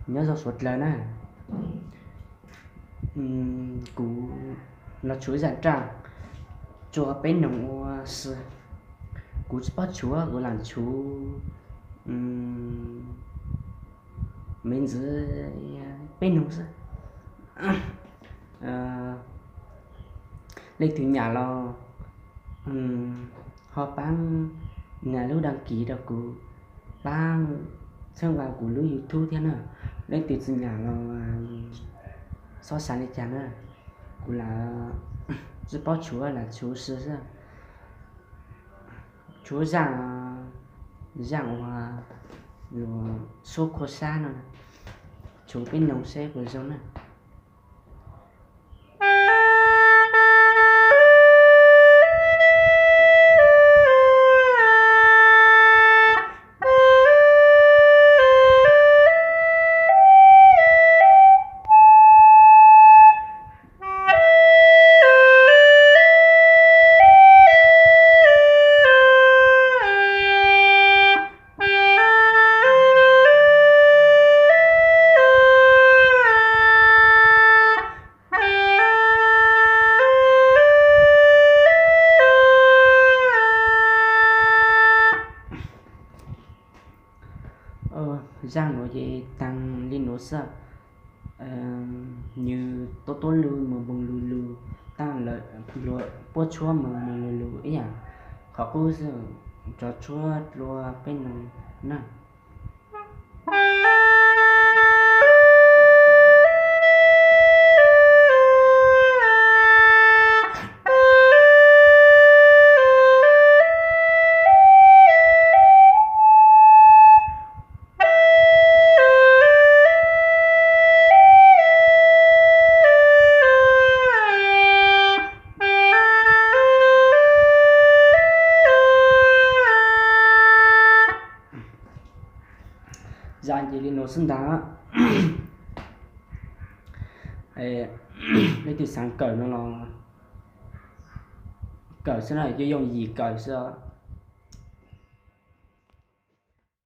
Nyob zoo suav dlawg na. Kuv los tshuv zaj raj tsua peb noog ua si. Kuv tsis paub tshuav, kuv lam tshuv me ntxwv peb noog xwb. Leej twg nyam los ho paab nias lub dag kis rau kuv, paab txhawb nqa kuv lub YouTube thiab na. Leej twg tsis nyam los xob xav li cas na. Kuv lam tsis paub tshuav, lam tshuv si xwb. Tshuav zaj, zaj uas luas suab khua sab no, tshuv peb noog seb puas zoo na. Zaj nuav ces taag li nuav xwb. Nws tuab tuab lug moog moog lug lug, taag lawm puab tshuab moog moog lug lug ib yaam qhov qub xwb, tso tshuab dlua peb noog na. Zaj ces li nuav xwb ntag. Leej twg xaav kawm no los kawm xwb na, yooj yooj yim kawm xwb.